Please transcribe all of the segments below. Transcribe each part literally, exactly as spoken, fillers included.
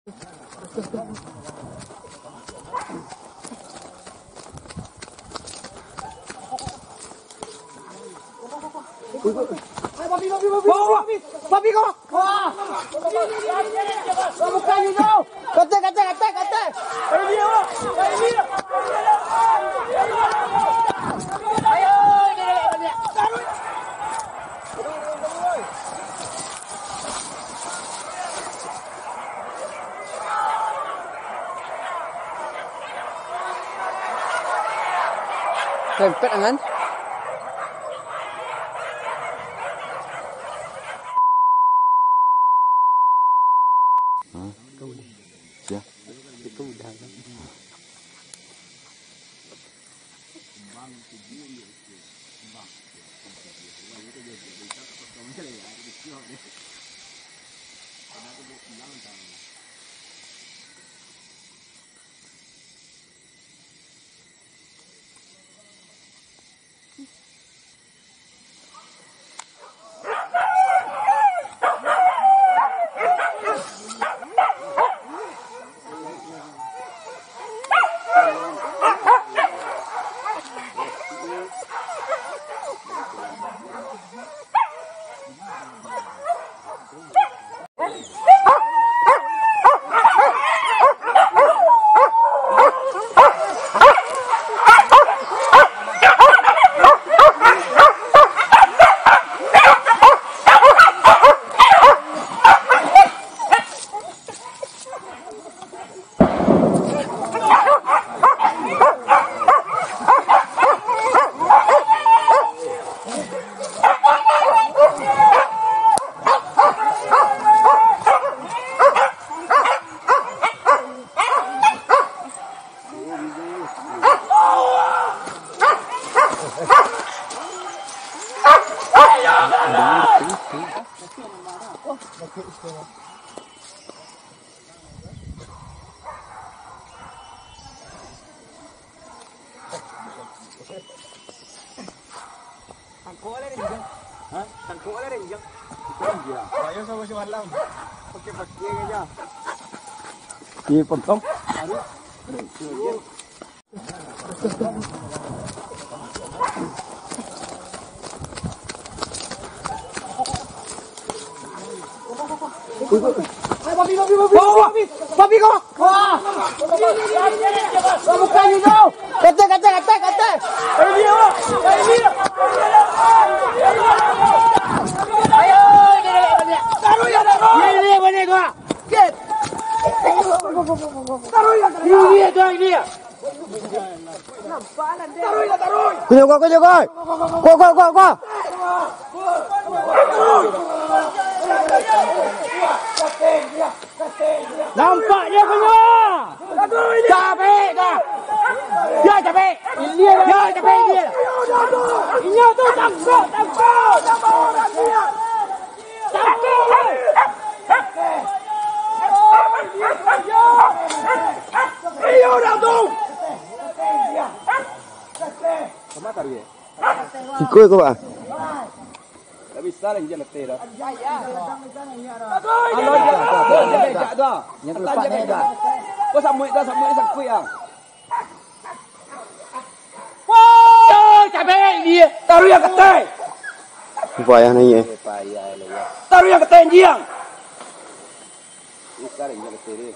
Babi, babi, babi, babi, babi, babi, kau. Wah. Bukan itu. Kate, kate, kate, kate. Ayo, dia nak banyak. Rempet angan. Hah? Sia? Itu udah kan. Tangkok lah, Renjang. Hah? Tangkok lah, Renjang. Itu Renjang. Ayo sama si malam. Pakai-pakai aja. Di potong. Aduh. Babi, babi, babi, babi, babi, babi, kau. Wah. Bukan itu. Kate, kate, kate, kate. Ayo, dia, dia, dia. Ayo, dia, dia, dia. Taruh ya, taruh. Dia, dia, dia, dia. Taruh ya, taruh. Ini dia, dia, dia. Kunyah, kunyah, kunyah, kunyah. Kunyah, kunyah, kunyah, kunyah. Nampak dia kunyah. Capek dah. Dia capek. Dia capek dia. Inyo tu tangkok, tangkok. Iyo, dah tu. Siko ko, Pak. Dah bisa lah, injak leteh dah. Alah, jak, jak, jak, jak, jak, dah. Yang kelupak ni dah. Kau samuik dah, samuik, sakuik ah. Wah, capek dia. Taruh yang ketai. Payah naik, eh. Payah lah, ya. Taruh yang ketai, Jiang. Ini sekarang yang ketai dia.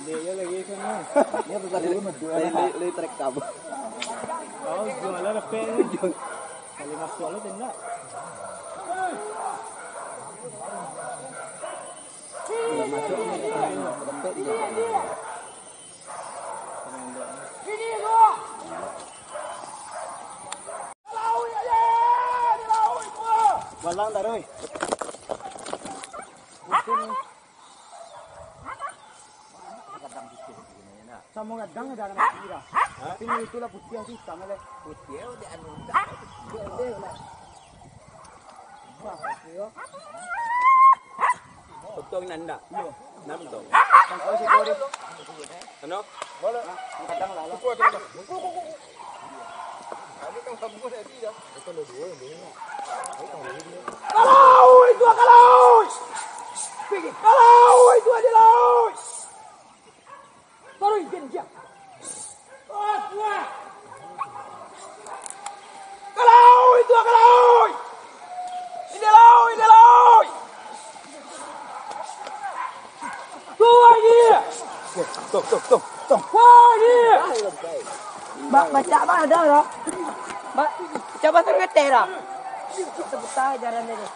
Dia lagi kan. Dia besar dulu mah. Lagi, lagi, lagi terekam. Oh, jualan apa ni? Kali masuk lu tenda. Balang taruh. Samo gadang dah kena kira. Tapi ni itulah putiah tu, sama leh. Putiah udah anu. Potong nanda. Iyo. Nan potong. Tangkau si kau deh. Ano? Boleh. Angkat tangan lah, lah. Kuku, kuku, kuku. Tadi kan kamu tadi dah. Itu lo dua yang dulu. Kalau itu kalau. Kalau itu ada lawan. Taruih, diam, diam. Kalau itu, kalau. Ini lawan, ini lawan. Tuh, ini. Tuh, tuh, tuh, tuh. Wah, ini. Ba-, bacak mah ado, doh. Ba-, coba sangat, doh. Sebentar, jalan dulu.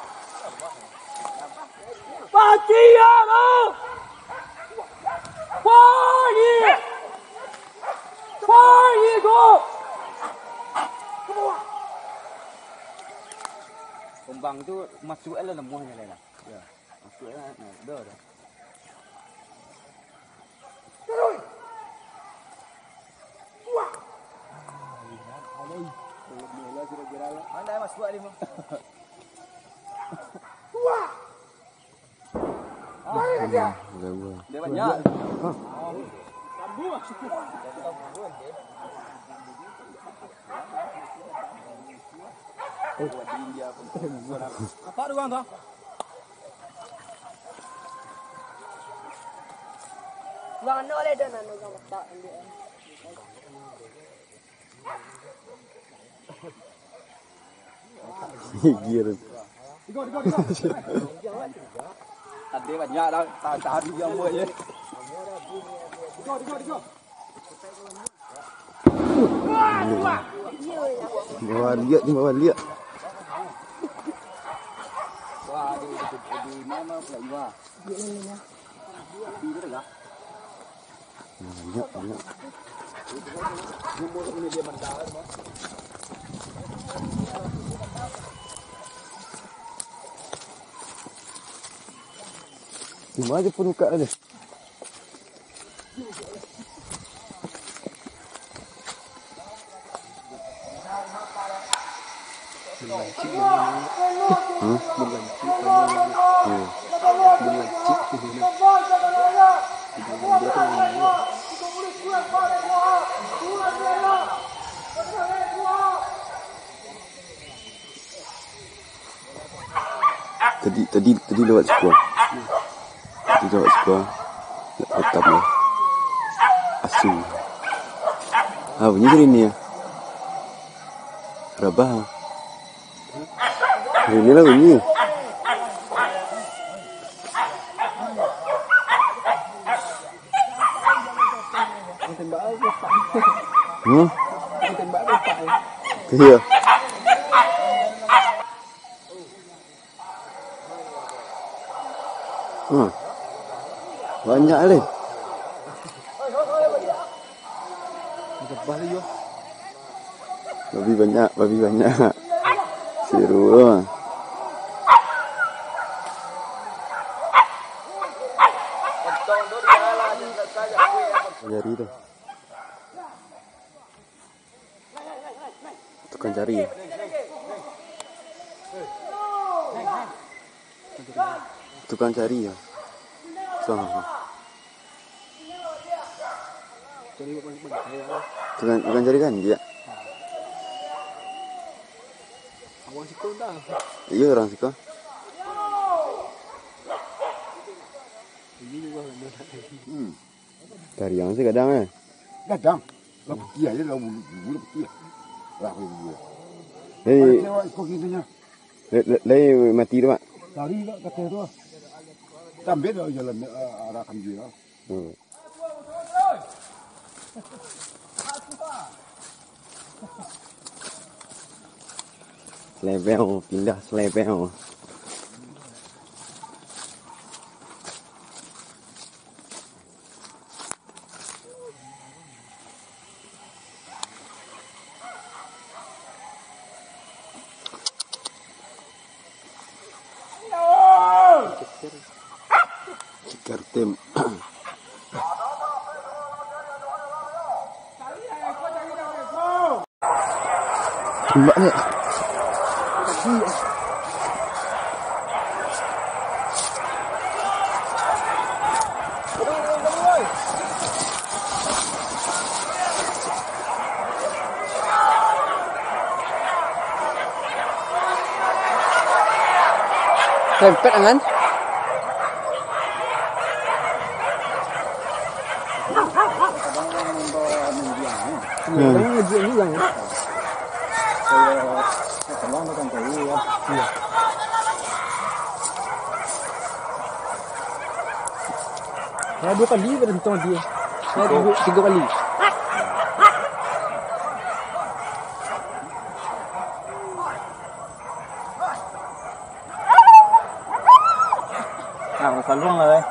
Paciya lo! Payi! Payi go! Kumbang tu masuak lah lemuahnyo lah. Ya. Masuak lah, nah, dah, dah. Mana masuak ni, Bang? Dia banyak. Apa tu, Bang, tu? Bang, anu boleh dah, anu, Bang, letak ambil. Gigir. Ada banyak dah, tahan-tahan yang buat je. Bawa liak ni, bawa liak. Wah, aduh, aduh, aduh, mana pula Iwa? Banyak, banyak. Cuma aja pun buka aja. Hah? Iya. Tadi, tadi, tadi lewat siko. Tadi lewat siko. Nak pertama. Asu. Ah, bunyi tadi ni, ya. Rabah. Bunyi lah bunyi. Hmm? Iya. Hmm. Banyak leh. Babi banyak, babi banyak. Seru. Jari tu. Tukang cari. Tukang cari ya. Sama. Tukang, tukang cari kan dia. Iya, orang siko. Hmm. Tariang sih kadang, eh. Gadang. Lah putiah je, lah bulu, bulu putiah. Lah bulu. Jadi, lai, lai mati tu, Mak? Tari lah, kato tu. Tambah lah jalan, eh, arah kan dia. Hmm. Selebel, pindah selebel. Ceker tim. Tembak ni. Rempet angan. Hmm. Jangan ngajak ni, jangan. Kalau terbang tu kan kayu, ya. Iya. Nah, dua kali berentong dia. Nah, tiga, tiga kali. Nah, masaluang lah, eh.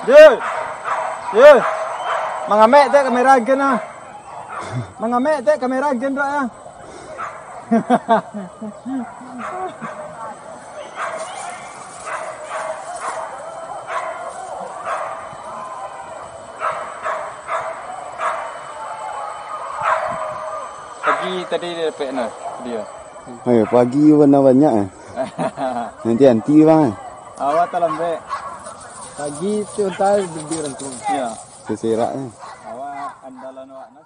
Jul! Jul! Mangamek tek kamera agen ah. Mangamek tek kamera agen tu ah. Pagi tadi dia dapek nah, dia. Eh, pagi warna banyak eh. Nanti anti bang eh. Awak talambek. Pagi tu entar di orang tu. Ya. Seserak eh. Awak andalan awak nah.